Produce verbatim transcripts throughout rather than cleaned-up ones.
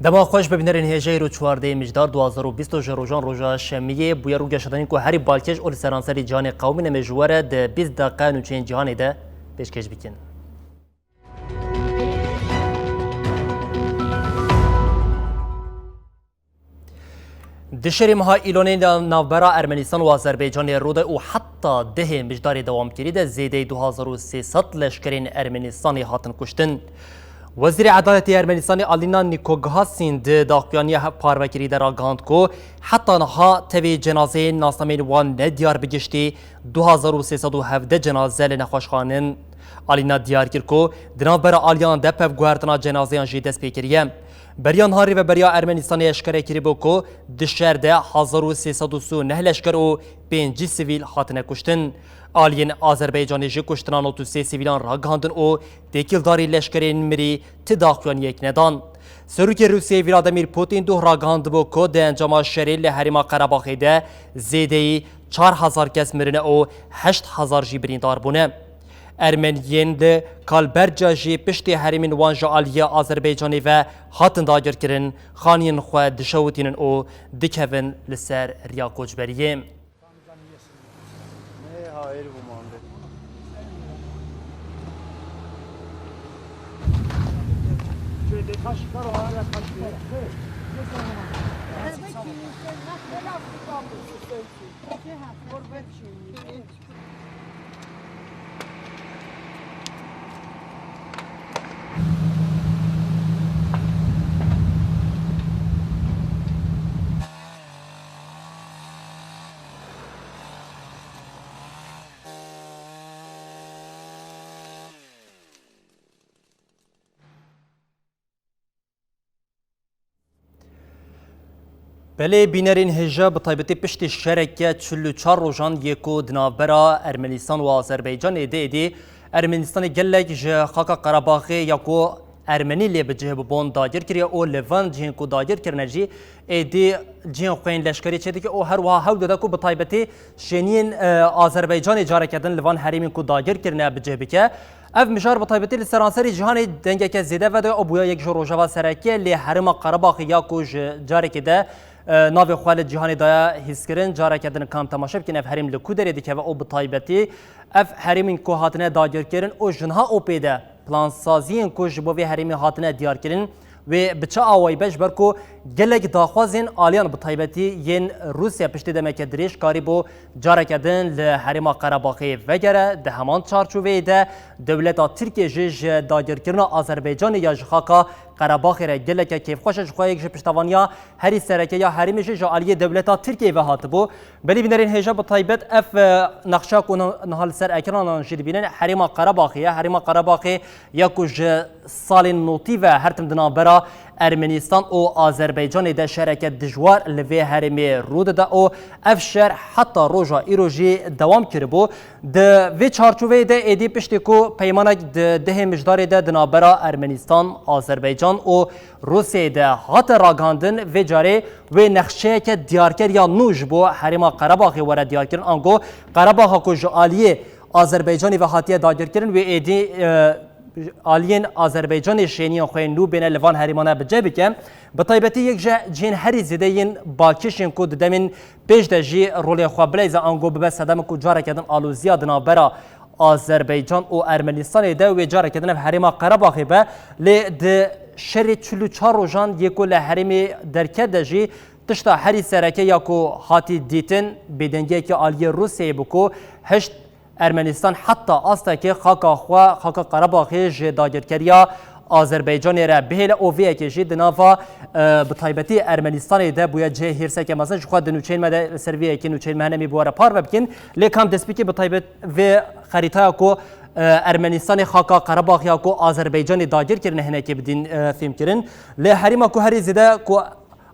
Dema xweş, bibînerên hêjayî ro çardeh Mijdar du hazar û bîst ji rojan roja şemiyê bûye rûgeşedanîn ku herî balkêş û li seranserî cîhanê qewimîne me ji we re di bîst deqe nûçeyên cîhanê de pêşkêş bikin. Di şerê meha Îlonê de navbera Ermenistan û Azerbaycanê rû de û heta dehê Mijdarê dewam kirî de zêdeyî du hazar û sê sed leşkerên Ermenistanê hatin kuştin. Wezîrê Edaletê Ermenistanê Alîna Nîkogasin di daxuyaniya parvekirî de ragihand ku heta niha tevî cenazeyên nasnameyên wan nediyar bi giştî du hazar û sê sed û hevdeh cenaze li nexweşxanin. Alîna diyar kir ku di navbera aliyan de pevguhertina cenazeyan jî dest pê kiriye. Beriya niha Rêveberiya Ermenistanê eşkere kiribû ku di şer de hezar û sê sed û sî û neh leşker û pêncî sivîl hatine kuştin. Aliyên Azerbaycanê ji kuştina nod û sê sivîlan ragihandin û têkildarî leşkerên mirî ti daxuyaniyek nedan. Serokê Rûsyayê Vladimir Putin duh ragihandibû ku di encama şerê li herêma Qerebaxê de zêdeyî çar hezar kes mirine û heşt hezar jî birîndar bûne. Ermeniyên li Kalberca jî piştî herêmên wan ji aliyê Azerbaycanê ve hatin dagirkirin, xaniyên xwe dişewitînin û dikevin li ser riya koçberiyê. Belê bînerên hêja, bi taybetî piştî şereke çil û çar rojan yê ku di navbera Ermenistan û Azerbaycanê de êdî Ermenistanê gelek ji xaka Qerebaxê ya ku Ermenî lê bi cih bibûn dagir kiriye û li van cihên ku dagir kirine jî êdî cihên xwe yên leşkerî çêdike û her wiha hewl dide ku bi taybetî şêniyên, e, Azerbaycanê careke din li van herêmên ku dagir kirine bi cih bike. Ev mijar bi taybetî li seranserî cîhanê dengeke zêde vediya û bûye yek ji rojeva sereke lê herêma Qerebaxê ya ku ji carekê de, e, navê xwe li cîhanê daye hîskirin. Careke din kam temaşe bikin, ev herêm li ku derê dikeve û bi taybetî ev herêmên ku hatine dagirkirin û ji niha û pê de plansaziyên ku ji bo vê herêmê hatine diyarkirin, wê bi çi awayî be, ji ber ku gelek daxwazên aliyan bi taybetî yên Rûsya piştî demeke dirêj karîbû careke din li herêma Qerebaxê vegere. Di heman çarçoveyê de dewleta Tirkiyê jî ji dagirkirina Azerbaycanê ya ji xaka Qerebaxê re geleke kêfxweş e, ji xwe yek ji piştevaniya herî sereke ya herêmê jî ji aliyê dewleta Tirkiyeyê ve hatibû. Belê bînerên hêja, bi taybet ev, e, nexşa ku niha, niha li ser ekranan jî dibînin, herêma Qerebaxê ye. Herêma Qerebaxê ya ku ji salên notî ve her tim di navbera Ermenistan û Azerbaycanê de şereke dijwar li vê herêmê rû dide û ev şer heta roja îro jî dewam kiribû. Di vê çarçoveyê de êdî piştî ku peymanek di dehê Mijdarê de di navbera Ermenistan, Azerbaycan û Rûsyayê de hate ragihandin, vê carê wê nexşeyeke diyarker ya nû ji bo herêma Qerebaxê were diyarkirin. Ango Qerebaxa ku ji aliyê Azerbaycanê ve hatiye dagirkirin, wê êdî, e, aliyên Azerbaycanê şêniyên xwe yên nû bêne li van herêmane bi cih bike. Bi taybetî yek ji cihên herî zêde yên balkêş yên ku di demên pêş de jî rolê xwe bileyze, ango bibe sedema ku careke din aloziya di navbera Azerbaycan û Ermenistanê de wê careke din ev herêma Qerebaxê be. Lê di şerê çil û çar rojan yê ku li herêmê derket de jî tişta herî sereke ya ku hatî dîtin, bêdengiyeke aliyê Rûsyayê bû ku hişt Ermenistan heta astekê xaka xwe, xaka Qerebaxê ji dagirkeriya Azerbaycanê re bihêle û vê yekê jî di nava, e, bi taybetî Ermenistanê de bûye cihê hêrseke mezin. Ji xwe di nûçeyên me de, li ser vê yekê nûçeyên me hene, em ê bi we re parve bikin. Lê kam destpêkê bi taybet vê xerîtaya ku Ermenistanê xaka Qerebaxê ya ku Azerbaycanê dagir kirine hinekê bi din, e, fêm kirin. Lê herêma ku herî zêde ku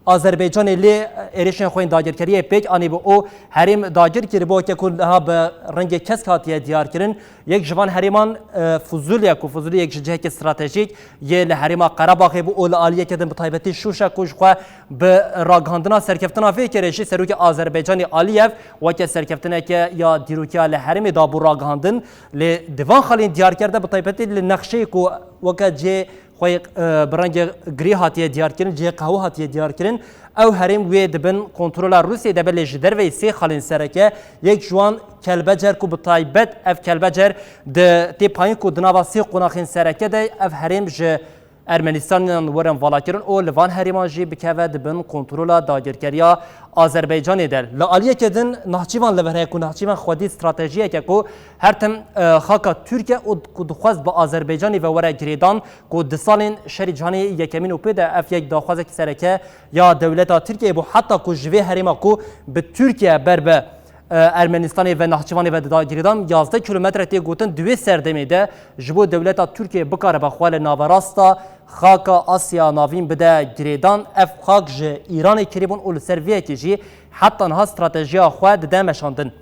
Azerbaycanê lê êrişên xwe yên dagirkeriyê pêk anîbû û herêm dagir kiribû, weke ku niha bi rengê kesk hatiye diyar kirin. Yek ji van herêman, e, Fuzûl ye ku Fuzûlî yek ji cihekî stratejîk yê li herêma Qerebaxê bû û li aliyeke din bi taybetî Şûşa ku ji xwe bi ragihandina serkeftina vê kerê jî serokê Azerbaycanê Aliyev weke serkeftineke ya dîrokiya li herêmê dabû ragihandin. Lê di van xalên diyarker de bi taybetî li nexşeyê ku weke cihê xwe yê, e, bi rengê girî hatiye diyarkirin, cihê qehwe hatiye diyarkirin, ew herêm wê di bin kontrola Rûsiyê de be, lê ji derveyî sê xalên sereke, yek ji wan Kelbecer ku bi taybet ev Kelbecer di tê payîn ku di nava sê qonaxên sereke de ev herêm ji Ermenistaniyan werin valakirin û li van herêman jî bikeve di bin kontrola dagirkeriya Azerbaycanê de. Li aliyeke din Nahçîvan li vir heye ku Nahçîvan xwedî stratejiyeke ku her tim, e, xaka Tirkiye û ku dixwest bi Azerbaycanê ve were girêdan ku di salên Şerê Cîhanê Yekemîn û pê de ev yek daxwazek sereke ya dewleta Tirkiyeyê bû, heta ku ji vê herêma ku bi Tirkiye ber bi, e, Ermenistanê ve Nahçivanê ve dida girêdan, yazdeh kilometre tê gotin di wê serdemê de ji bo dewleta Tirkiyeyê bikaribe xwe li naverasta xaka Asya Navîn bide girêdan. Ev xak ji Îranê kirîbûn û li ser vê yekê jî heta niha stratejiya xwe dide meşandin.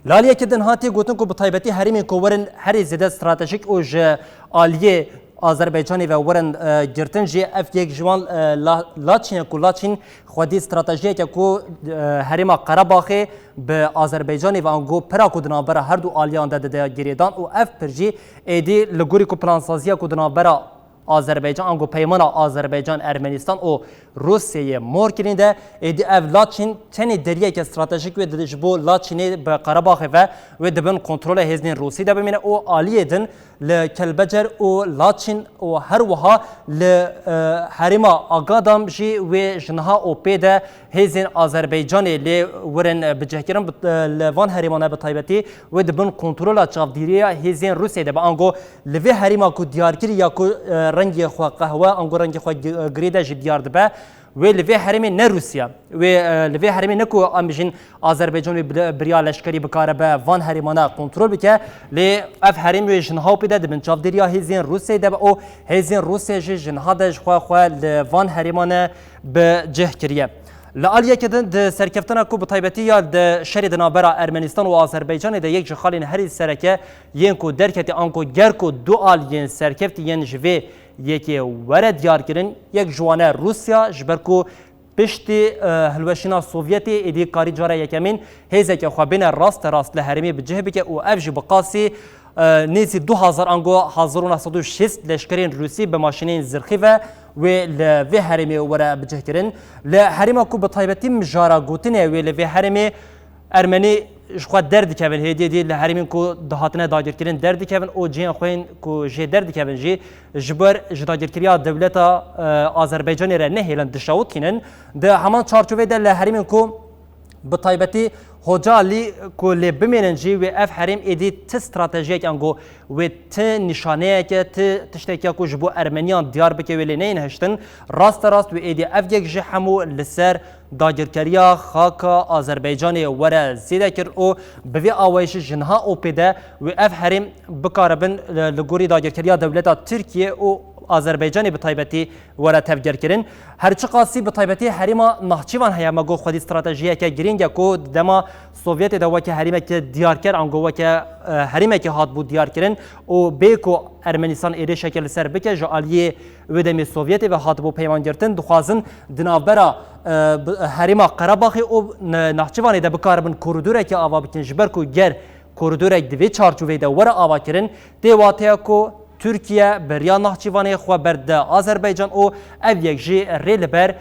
Li aliyekî din hatî gotin ku bi taybetî herêmên ku werin herî zêde stratejîk û ji aliyê Azerbaycanê ve werin, e, girtin jî ev yek ji wan, e, La-, Laçîn e ku Laçîn xwedî stratejiyeke ku, e, herêma Qerebaxê bi Azerbaycanê ve ango pira ku di navbera her du aliyan de dide girêdan û ev pir jî êdî li gorî ku plansaziya ku di navbera Azerbaycan, ango peymana Azerbaycan, Ermenistan û Rûsyayê mor kirîn de, êdî ev Laçîn tenê deriyeke stratejîk wê di-, ji bo Laçînê bi Qerebaxê ve wê di bin kontrola hêzên Rûsî de bimîne û aliyê din li Kelbecer û Laçîn û her wiha li, e, herêma Agadam jî wê ji niha û pê de hêzên Azerbaycanê lê werin bicihkirin, bi, e, li van herêmane bi taybetî wê di bin kontrola çavdîriya hêzên Rûsiyê de be. Ango li vê herêma ku diyar kirî ya ku, e, rengê xwe qehwe, ango rengê xwe gi-, girê de jî diyar dibe. Wê li vê herêmê ne Rûsya, wê, e, li vê herêmê ne ku em bijîn Azerbaycan wê bi-, biriya leşkerî bikare be van herêmana kontrol bike, lê ev herêm wê ji niha û pê de di bin çavdêriya hêzên Rûsiyê de be û hêzên Rûsiyê jî ji niha de ji xwe xwe li van herêmane bi cih kiriye. Li aliyeke din di serkeftina ku bi taybetî ya di şerê di navbera Ermenistan û Azerbaycanê de yek ji xalên herî sereke yên ku derketî anku ger ku du aliyên serkeftî yên ji vê yekê were diyar kirin, yek ji wan e Rûsya, ji ber ku piştî, e, hilweşîna Sovyetê êdî karî cara yekemîn hêzeke xwe bêne raste rast li herêmê bi cih bike û ev jî bi qasî, e, nêzî du hazar ango hezar û neh sed û şêst leşkerên Rûsî bi maşîneyên zirxî ve wê li vê herêmê were bicihkirin. Li herêma ku bi taybetî mijara gotinê wê li vê herêmê Ermenî ji xwe derdikevin, hêdî hêdî li herêmên ku dihatine dagirkirin derdikevin û cihên xwe yên ku jê derdikevin jî ji ber ji dagirkeriya dewleta, e, Azerbaycanê re nehêlin dişewitînin. Di heman çarçovê de li herêmên ku bi taybetî Hocalî ku lê bimênin jî wê ev herêm êdî ti stratejiyek ango wê ti nîşaneyeke, ti tişteke ku ji bo Ermeniyan diyar bike wê lê neyên hiştin. Raste rast wê êdî ev yek ji hemû li ser dagirkeriya xaka Azerbaycanê were zêde kir û bi vê awayî jî ji niha û pê de wê ev herêm bikaribin, e, li gorî dagirkeriya dewleta Tirkiye û Azerbaycanê bi taybetî were tevgerkirin. Her çiqasî bi taybetî herêma Nahçîvan heye, me got xwedî stratejiyeke girîng e ku di dema Sovyetê de weke herêmeke diyarker, ango weke, e, herêmekê hatibû diyarkirin û bê ku Ermenistan êrişeke li ser bike ji aliyê wê demê Sovyetê ve hatibû peymangirtin, dixwazin di navbera, e, bi-, herêma Qerebaxê û Ne-, Nahçîvanê de bikaribin koridoreke ava bikin, ji ber ku ger koridorek di vê çarçoveyê de were avakirin, tê wateya ku Tirkiye beriya Nahçîvanê xwe berde Azerbaycan û ev yek jî rê li ber, e,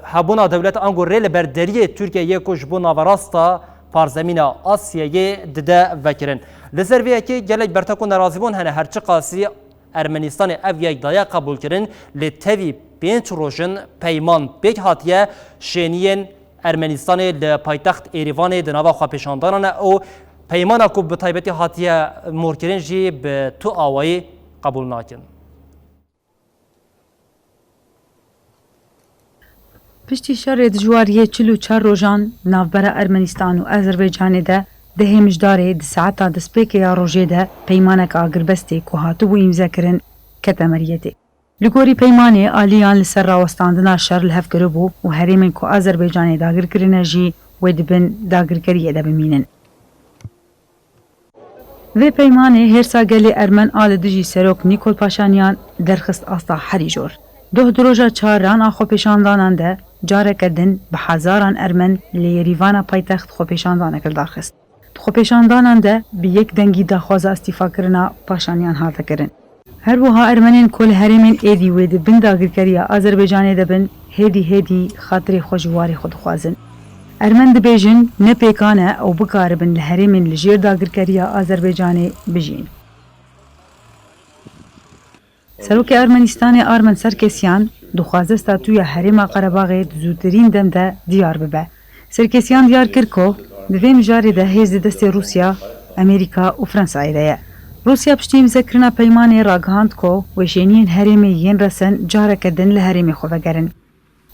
hebûna dewlet ango rê li ber deriyê Tirkiye yê ku ji bo naverasta parzemîna Asyayê dide vekirin. Li ser vê yekê gelek bertek û nerazîbûn hene, her çiqasî Ermenistanê ev yek daye qebûlkirin, lê tevî pênc roj in peyman pêk hatiye, şêniyên Ermenistanê li paytext Êrîvanê di nava xwepêşandanan e û peymana ku bi taybetî hatiye morkirin jî bi tu awayî qebûl nakin. Piştî şerê dijwar yê çil û çar rojan navbera Ermenistan û Azerbaycanê de dehê Mijdarê di saeta destpêkê ya rojê de peymaneke agirbestê ku hatibû îmzekirin kete meriyetê. Li gorî peymanê, aliyan li ser rawestandina şer li hev kiribû û herêmên ku Azerbaycanê dagir kirine jî wê di bin dagirkeriyê de bimînin. Vê peymanê hêrsa gelê Ermen a li dijî Serok Nîkol Paşanyan derxist asta herî jor. Doh di roja çaran a xwepêşandanan de careke din bi hezaran Ermen li Yerîvana paytext xwepêşandanek li dar xist. Di xwepêşandanan de bi yek dengî daxwaza îstîfakirina Paşanyan hate kirin. Her wiha Ermenên ku li herêmên êdî wê di bin dagirkeriya Azerbaycanê de bin, hêdî hêdî xatirê xwe ji warê xwe dixwazin. Ermen dibêjin, ne pêkan e ew bikaribin li herêmên li jêr dagirkeriya Azerbaycanê bijîn. Serokê Ermenîstanê Armen Serkesyan dixwaze statûya Herêma Qerebaxê di zûtirîn dem de diyar bibe. Serkesyan diyar kir ku di vê mijarê de hêz di destê Rûsya, Amerîka û Fransayê de ye. Rûsya piştî îmzekirina peymanê ragihand ku weşêniyên herêmê yên resen careke din li herêmê xwe vegerin.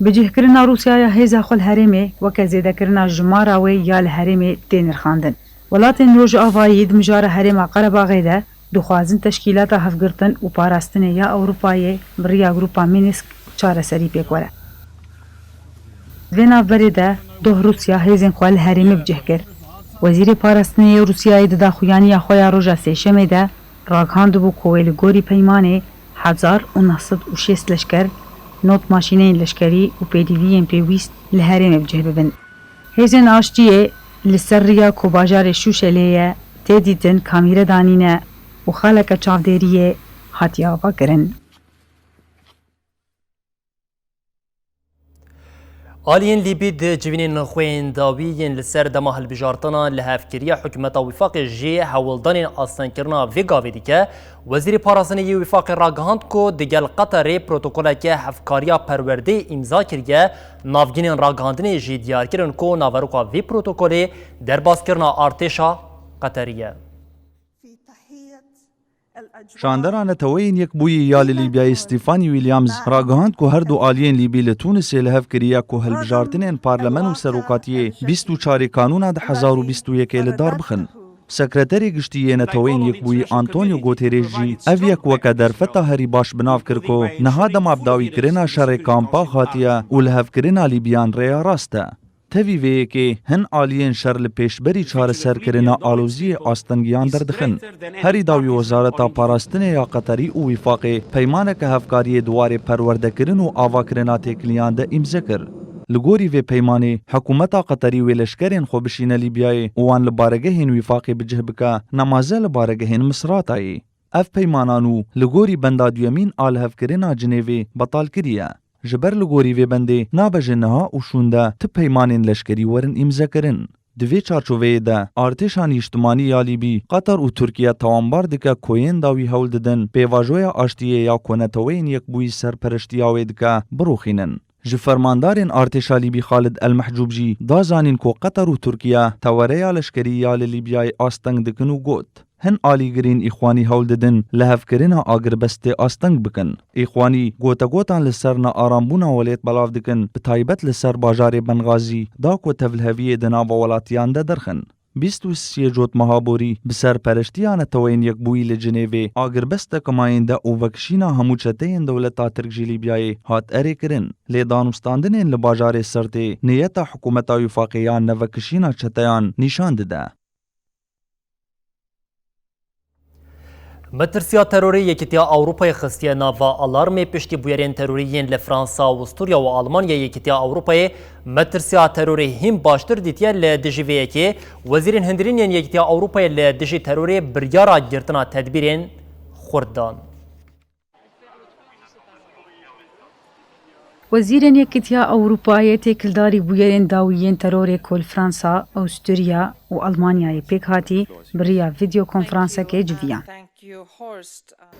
Bicihkirina Rûsyaya hêza xwe li herêmê weke zêdekirina jimara wê ya li herêmê tê nirxandin. Welatên Rojavayî di mijara Herêma Qerebaxê de dixwazin Teşkîlata Hevgirtin û Parastinê ya Ewropayê bi riya Grupa Mînsk çareserî pêk were. Di vê navberê de doh Rûsya hêzên xwe li herêmê bi cih kir. Wezîrê Parastinê yê Rûsyayê di daxuyaniya xwe ya roja Sêşemê de ragihandibû ku wê li gorî peymanê hezar û neh sed û şêst leşker, nod maşîneyên leşkerî û pêdiviyên pêwîst li herêmê bi cih bibin. Hêzên aştiyê li ser riya ku bajarê Şûşelê ye tê dîtin kamîre danîne û xaleke çavdêriyê hatiye avakirin. Aliyên Lîbî di civînên xwe yên dawî yên li ser dema hilbijartina lihevkiriya hikûmeta Wîfaqê jî hewldanên astengkirina vê gavê dike. Wezîrê Parastinê yê Wîfaqê ragihand ku digel Qeterê protokoleke hevkariya perwerdeyê îmza kiriye. Navgînên ragihandinê jî diyar kirin ku naveroka vê protokolê derbaskirina artêşa Qeterî ye. Şandera Neteweyên Yekbûyî ya li Lîbyayê Stefani Williams ragihand ku her du aliyên Lîbî li Tûnisê li hev kiriye ku hilbijartinên parlemen û serokatiyê bîst û çarê Kanûna du hezar û bîst û yekê li dar bixin. Sekreterê Giştî yê Neteweyên Yekbûyî Antonio Guterres jî ev yek weke derfeta herî baş bi nav kir ku niha dema bi dawîkirina şerê kampa hatiye û lihevkirina Lîbiyan rêya rast e. Tevî vê yekê hin aliyên şer li pêşberî çareserkirina aloziyê astengiyan derdixin. Herî dawî Wezareta Parastinê ya Qeterî û Wîfaqê peymaneke hevkariyê di warê perwerdekirin û avakirina têkiliyan de îmze kir. Li gorî vê peymanê, hikûmeta Qeterî wê leşkerên xwe bişîne Lîbyayê û wan li baregehên Wîfaqê bi cih bike, nema ze li baregehên Misratayê. Ev peymanan û li gorî benda duyemîn a lihevkirina Cinêvê betal kiriye. Ji ber li gorî vê bendê nabe ji niha û şûnde ti peymanên leşkerî werin îmzekirin. Di vê çarçoveyê de, artêşa nîştimanî ya Lîbî, Qatar û Tirkiye tawanbar dike ku yên dawî hewl didin pêvajoya aştiyê ya ku Neteweyên Yekbûyî serpereştiya wê dike, birûxînin. Ji fermandarên artêşa Lîbî Xalid El Mehcûb jî da zanîn ku Qatar û Tirkiye tewereya leşkerî ya li Lîbyayê asteng dikin û got, Hin alîgirên Îxwanî hewl didin lihevkirina agirbestê asteng bikin. Îxwanî gotegotan li ser nearambûna welêt belav dikin, bi taybet li ser bajarê Bengazî, da ku tevliheviyê di nava welatiyan de derxin. Bîst û sisê Cotmeha borî bi serpereştiya Neteweyên Yekbûyî li Cinêvê agirbest tekimayînde û vekişîna hemû çeteyên dewleta Tirk ji Lîbyayê hat erêkirin. Lê danûstandinên li bajarê Sirtê niyeta hikûmeta Wîfaqê ya nevekişîna çeteyan nîşan dide. Metirsiya terorê Yekîtiya Ewropayê xistiye nava alarmê piştî bûyerên terorî yên li Fransa, Ustûrya û Almanya Yekîtiya Ewropayê metirsiya terorê hîn baştir dîtiye. Li dijî vê yekê, wezîrên hundirîn yên Yekîtiya Ewropayê li dijî terorê biryara girtina tedbîrên xurt dan. Wezîrên Yekîtiya Ewropayê têkildarî bûyerên dawî yên terorê ku li Fransa, Ewsturya û Almanyayê pêk hatî bi riya vîdeo konferansekê civiyan.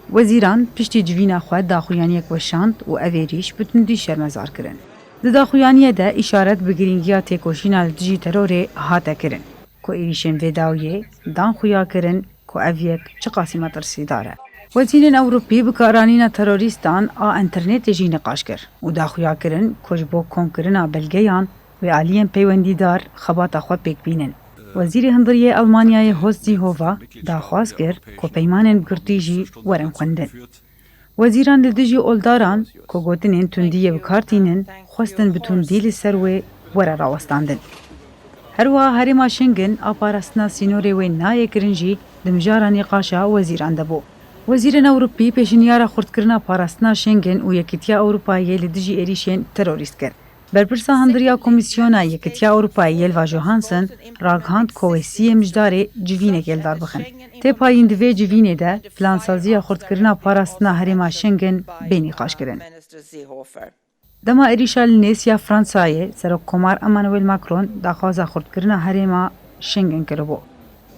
Wezîran piştî civîna xwe daxuyaniyek weşand û ev êrîş bi tundî şermezar kirin. Di daxuyaniyê de îşaret bi girîngiya têkoşîna li dijî terorê hate kirin, ku êrîşên vê dawiyê dan xuya kirin, ku ev yek çiqasî metirsîdar e. Wezîrên Ewropî bikaranîna terorîstan a înternetê jî niqaş kir û daxuya kirin ku ji bo komkirina belgeyan wê aliyên peywendîdar xebata xwe pêk bînin û Wezîrê Hundiriyê Elmanyayê Horst Seehofer daxwaz kir ku peymanên bi girtî jî werin xwendin. Wezîran li dijî oldaran ku gotinên tundiyê bi kar tînin, xwestin bi tundî li ser wê were rawestandin. Her wiha herêma Schengen a parastina sînorê wê nayê kirin jî di mijara nîqaşa wezîran de bû. Wezîrên Ewropî pêşinyara xurtkirina parastina Schengen û Yekîtiya Ewropayê li dijî êrîşên terorîst kir. Berpirsa Hindiriya Komîsyona Yekîtiya Ewropayê Ylva Johansson ragihand ku wê siyê mijdarê civînekê li dar bixin. Tê payîn di vê civînê de plansaziya xurtkirina parastina herêma Schengen bê nîqaşkirin. Dema êrîşa li Nês ya Fransayê, Serokkomar Emmanuel Macron daxwaza xurtkirina herêma Schengen kiribû.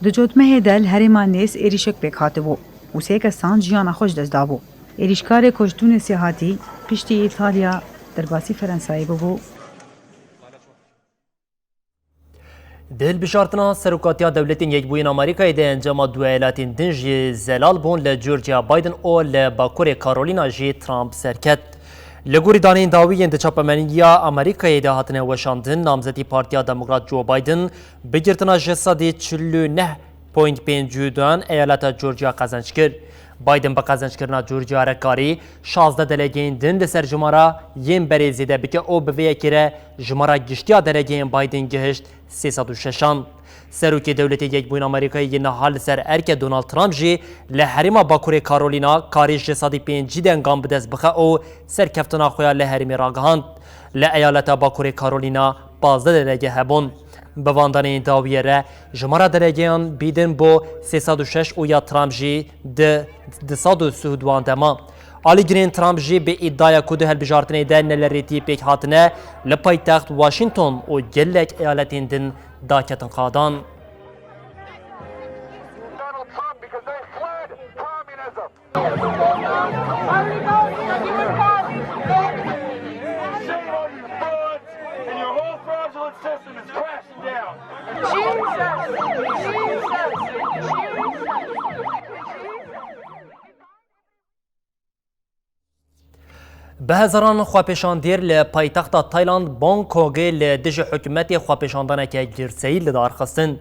Di cotmehê de li herêma Nês êrîşek pêk hatibû û sê kesan jiyana xwe ji dest dabû. Êrîşkarê ku ji Tûnesê hatî, piştî Îtalya derbasî Ferensayê bibû. Di hilbijartina Serokatiya Dewletên Yekbûyî yên Amerîkayê de encama du eyaletên din jî zelal bûn, li Georgia Biden û li Bakurê Carolina jî Trump serket. Li gorî daneyên dawî yên di çapemeniya Amerîkayê de hatine weşandin, namzetî Partiya Demokrat Joe Biden bi girtina ji sedî çil û neh point pêncî û du eyaleta Georgia qezenc kir. Biden bi qezencekirina Georgia re karî şazdeh delegeyên din li ser jimara yên berê zêde bike û bi vê yekê re jimara giştî ya delegeyên Biden gihişt sê sed û şeşan. Serokê Dewletê Yekbûyîn Amerîkayê yê niha li ser erkê Donald Trump jî li herêma Bakurê Carolina karî ji sedî pêncî dengan bi dest bixe û serkeftina xwe ya li herêmê ragihand. Li eyaleta Bakurê Carolina pazdeh delege hebûn. Bi van daneyên dawiyê re jimara delegeyan Biden bû sê sed û şeş û ya Trump jî di du sed û sî û duan de ma. Alîgirên Trump jî bi îdaya ku di hilbijartinê de nelerêtî pêk hatine, li paytext Washington û gelek eyaletên din daketin qadan. Donald Trump because they fled communism. Shame on you frauds, and your whole fraudulent system is crashing down. Jesus! Jesus! Jesus! Bi hezaran xwepêşandêr li paytexta Tayland Bangkokê li dijî hikûmetê xwepêşandaneke girseyî li dar xistin.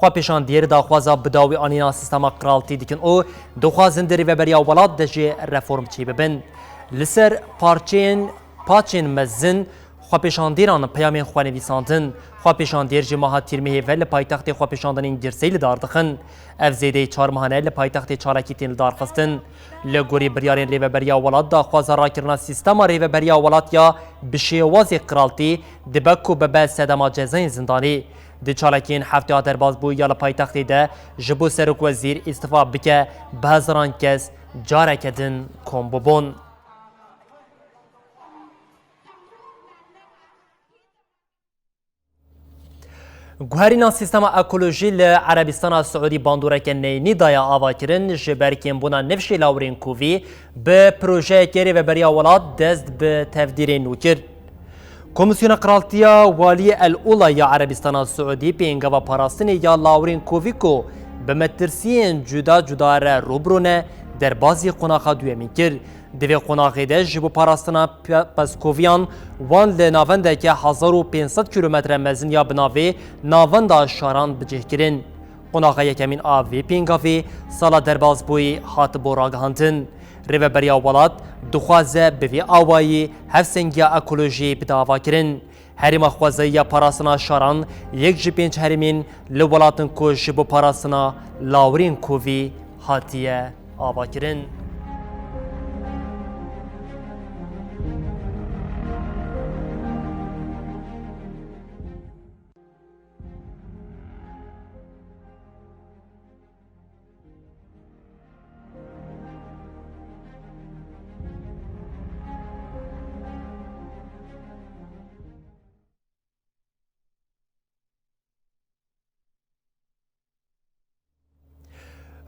Xwepêşandêr daxwaza bidawî anîna sîstema qiraltî dikin û dixwazin di rêveberiya welat de jî reform çêbibin. Li ser parçeyên paçên mezin xwepêşandêran peyamên xwe nivîsandin. Xwepêşandêr ji meha Tîrmehê ve li paytextê xwepêşandanên girseyî li dar dixin. Ev zêdeyî çar mehan e li paytextê çalakî tên li dar xistin. Li gorî biryarên Rêveberiya Welat, daxwaza rakirina sîstema Rêveberiya Welat ya bi şêwazê qiraltî dibe ku bibe sedema cezayên zindanî. Di çalakiyên heftê ya derbasbûyî ya li paytextê de ji bo serokwezîr îstifa bike, bi hezaran kes careke din kom bibûn. Guherîna sîstema ekolojî li Erebistana Siûdî bandoreke neyînî daye avakirin, ji ber kêmbûna nifşê lawirên kovî bi projeyekê Rêveberiya Welat dest bi tevdîrê nû kir. Komîsyona Qiraltiya Waliyê El Ula ya Erebistana Siûdî pêngava parastinê ya lawirên kovî ku bi metirsiyên cuda cuda re rû bi rû ne, derbazî qonaxa duyemîn kir. Di vê qonaxê de ji bo parastina pe-, pezkoviyan wan li navendeke hezar û pênc sed kîlometre mezin ya bi navê Navenda Şaran bi cih kirin. Qonaxa yekemîn a vê pêngavê sala derbasbûyî hatibû ragihandin. Rêveberiya Welat dixwaze bi vê awayî hevsengiya ekolojiyê bide avakirin. Herêma xwezayî ya parastina şaran yek ji pênc herêmên li welat in ku ji bo parastina lawirên kovî hatiye avakirin.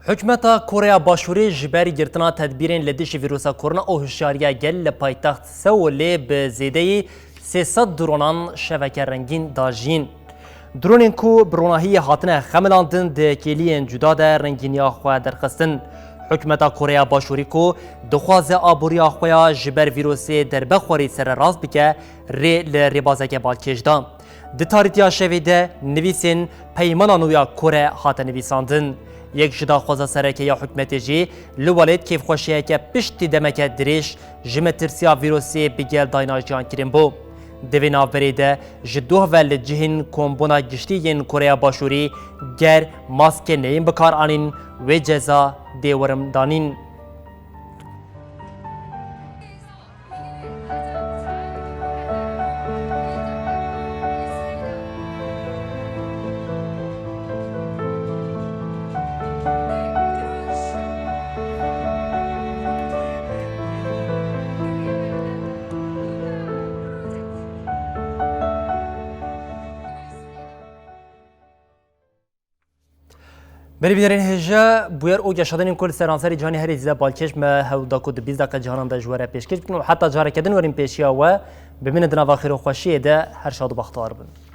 Hikûmeta Koreya Başûrê ji ber girtina tedbîrên li dijî vîrusa korona û hişyariya gel li paytext Seulê bi zêdeyî sê sed dronan şeveke rengîn dajiyîn. Dronên ku bi ronahiyê hatine xemilandin di kêliyên cuda de rengîniya xwe derxistin. Hikûmeta Koreya Başûrî ku dixwaze aboriya xwe ya ji ber vîrusê derbexwerî sererast bike, rê li rêbazeke balkêş da. Di tarîtiya şevê de nivîsên Peymana nû ya Kore hate nivîsandin. Yek ji daxwaza sereke ya hikûmetê jî li welêt kêfxweşiyeke piştî demeke dirêj ji metirsiya vîrusê bi gel dayna jiyan kirin bû. Di vê navberê de ji duh ve li cihên kombûna giştî yên Koreya Başûrî ger maskên neyên bikaranîn wê ceza dê werin danîn. Berî bînerên hêja, bûyer û geşadanên ku li seranserî cîhanê herî zêde balkêş me hewl da ku di bîst deqe cîhanan de ji we re pêşkêş bikin û heta careke din werin pêşiya we. Bimînin di nava xêr û xweşiyê de, her şad û bextewar bin.